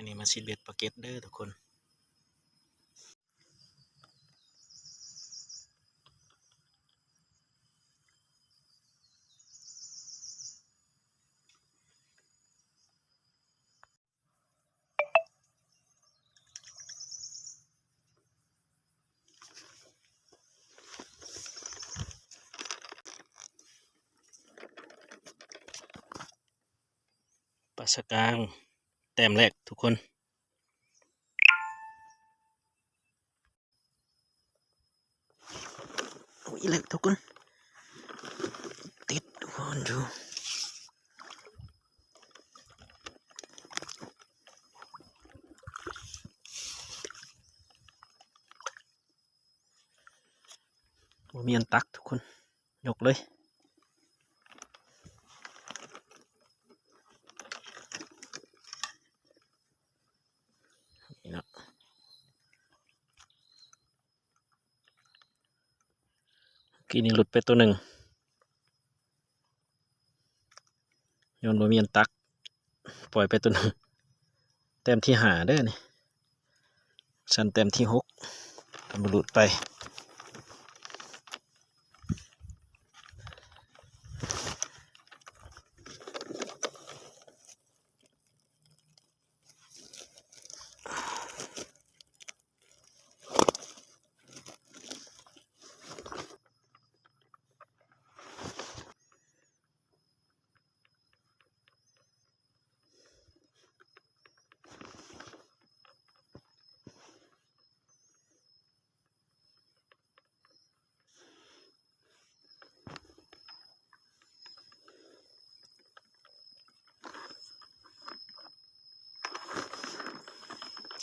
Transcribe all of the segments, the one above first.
ນີ້ມາຊິດເບັດປາເກັດເດີທຸກຄົນ. ປາສະກາງ ແຕ້ມແລກທຸກຄົນ. ໂອ້ຍ ເລິກທຸກຄົນ ຕິດທຸກຄົນຢູ່ ບໍ່ມີອັນຕັກທຸກຄົນ ຍົກເລີຍ ນີ້ເນາະ. ກີ້ນີ້ຫຼຸດໄປໂຕໜຶ່ງ ຍ້ອນບໍ່ມີອັນຕັກ ປ່ອຍໄປໂຕໜຶ່ງ ແຕ້ມທີຫ້າເດີນີ້ ຊັ້ນແຕ້ມທີຫົກ ມັນຫຼຸດໄປ.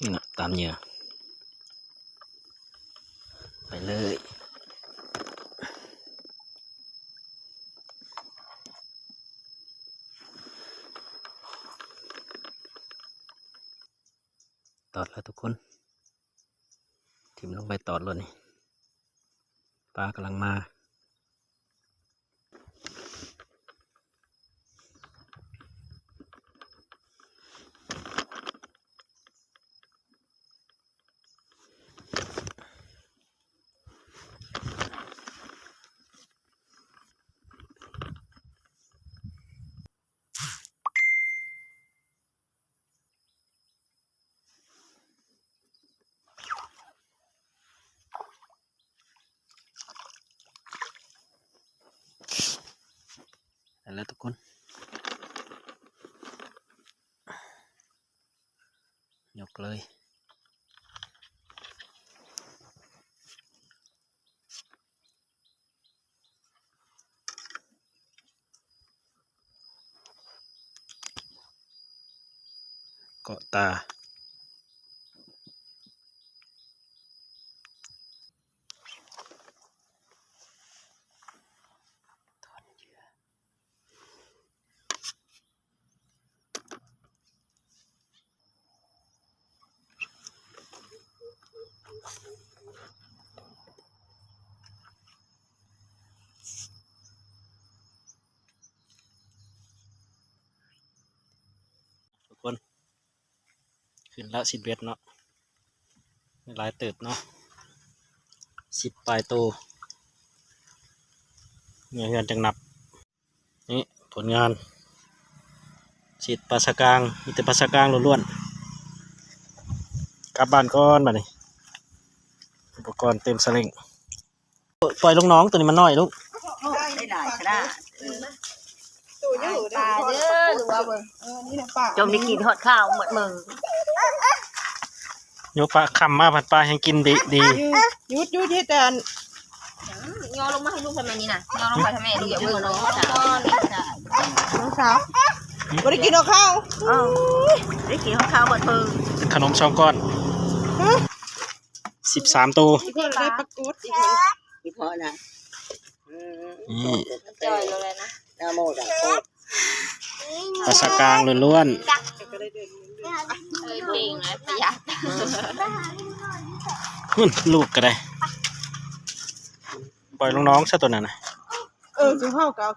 ນີ້ນະ ຕາມເຫຍື່ອ ໄປເລີຍ ຕອດແລ້ວທຸກຄົນ ຖິ້ມລົງໄປຕອດໂລດນີ້ ປາກຳລັງມາ. ໄດ້ແລ້ວທຸກຄົນ ຍົກເລີຍ. ເກາະຕາ ທຸກຄົນ ຂຶ້ນລະສິບເອັດເນາະ ຫຼາຍເຕີບເນາະ ສິບປາຍໂຕ ເມື່ອເຮືອນຈັ່ງນັບ. ນີ້ຜົນງານ ຊິດປາສະກາງ ມີແຕ່ປາສະກາງລ້ວນໆ ກັບບ້ານກ່ອນບາດນີ້ ອຸປະກອນເຕັມສະເຫຼັ້ງ. ປ່ອຍລົງໜອງ ໂຕນີ້ມັນນ້ອຍລູກ ໄດ້ຫຼາຍຂະໜາດ ເອີ ໂຕໃຫຍ່ເດີ ປາເດີ ຫຼືວ່າເບິ່ງ ເອີ ນີ້ນະປາ ຈົມໄດ້ກິນຮອດຂ້າວໝົດມື້ ໂຍປາຄ່ຳມາພັດປາແຮງກິນດີ ດີ ຢຸດ ຢຸດ ເຮັດແຕ່ອັນ ຍໍລົງມາໃຫ້ລູກທຳໄມນີ້ນະ ຍໍລົງໄປທຳໄມລູກ ຢ່າເບິ່ງນ້ອງສາວ ນ້ອງສາວ ບໍ່ໄດ້ກິນຮອດຂ້າວ ອ້າວ ໄດ້ກິນຮອດຂ້າວເບິດເພິ່ນ ເປັນຂະໜົມສອງກ້ອນ ຮະ ສິບສາມໂຕ ອີ່ພໍ່ໄດ້ປາກົດ ອີ່ພໍ່ນະ ອືມ ນີ້ ຈ່ອຍລົງແລ້ວນະ ໜ້າໂມດອະ ປາສະກາງລ້ວນໆ ເຄີຍເພງນະ ປະຢັດ ຫັ້ນ ລູກກໍໄດ້ ປ່ອຍລົງໜອງຊະໂຕນັ້ນນະ ເອີ ຊຸມເຮົາກໍເອົາ